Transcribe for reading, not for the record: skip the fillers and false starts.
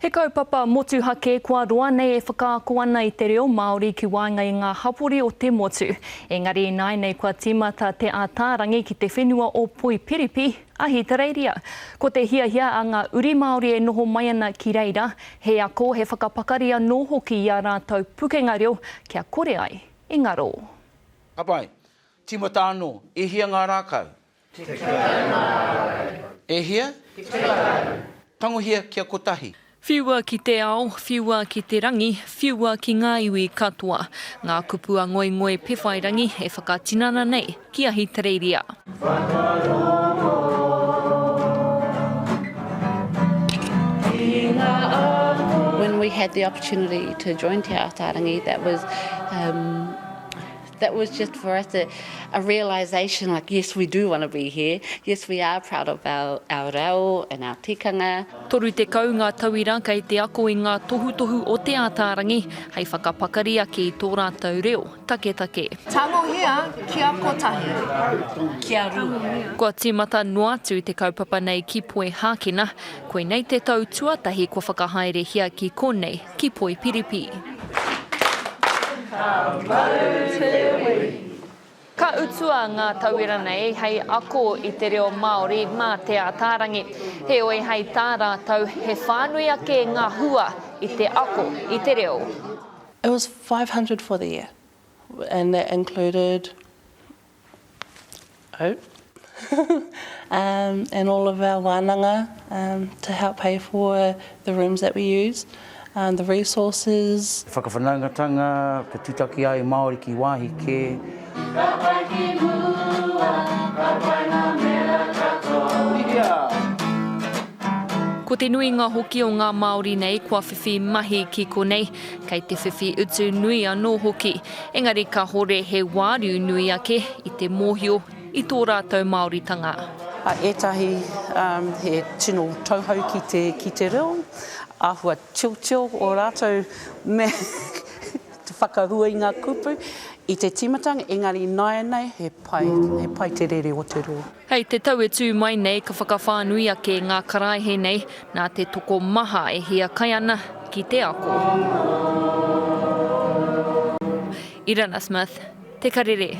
He kaupapa motuhake kua roa nei e whakaako ana i te reo Māori ki waenga i ngā hapori o te motu. Engari ināianei kua tīmata Te Ātaarangi ki te whenua o Poipiripi, Ahitereiria. Ko te hiahia a ngā uri Māori e noho mai ana ki reira, he ako, he whakapakari anō hoki i ā rātou pukenga reo kia kore ai e ngaro. Ka pai. Tīmata anō. E hia ngā rākau? 16. E hia? 10. Tangohia kia kotahi. Whiua ki te ao, whiua ki te rangi, whiua ki ngā iwi katoa. Ngā kupu a Ngoingoi Pewhairangi e whakatinana nei ki Ahitereiria. Whakarongo ki ngā ako. When we had the opportunity to join Te Ataarangi that was um, That was just for us a, a realisation like yes we do want to be here, yes we are proud of our, our reo and our tikanga. 30 ngā tauira kei te ako i ngā tohutohu o Te Ātaarangi hei whakapakari ake i tō rātou reo taketake. Tangohia kia kotahi, kia rua. Kua tīmata noa atu te kaupapa nei ki Poihākena, koinei te tau tuatahi kua whakahaerehia ki konei ki Poipiripi. Ka mau te wehi. Ka utua ngā tauira nei hei ako i te reo Māori mā Te Ātaarangi. Heoi hei tā rātou, he whānui ake ngā hua i te ako i te reo. It was 500 for the year and that included Oh. um, and all of our wānanga um, to help pay for the rooms that we use, um, the resources. Whakawhanaungatanga, kia tutaki ai Māori ki wāhi kē. Ka pai ki mua, ka pai ngā mea katoa. Hurihia! Ko te nuinga hoki o ngā Māori nei kua whiwhi mahi ki konei, kei te whiwhi utu nui anō hoki. Engari kahore he wāriu nui ake i te mōhio i tō rātou Māoritanga. A ētahi he tino tauhou ki te, ki te reo, āhua tiotio o rātou me te whakahua i ngā kupu i te tīmatanga, engari ināianei he pai, he pai te rere o te reo. Hei te tau e tū mai nei ka whakawhānui ake ngā karaehe nei nā te tokomaha e hiakai ana ki te ako. Irana Smith, Te Karere.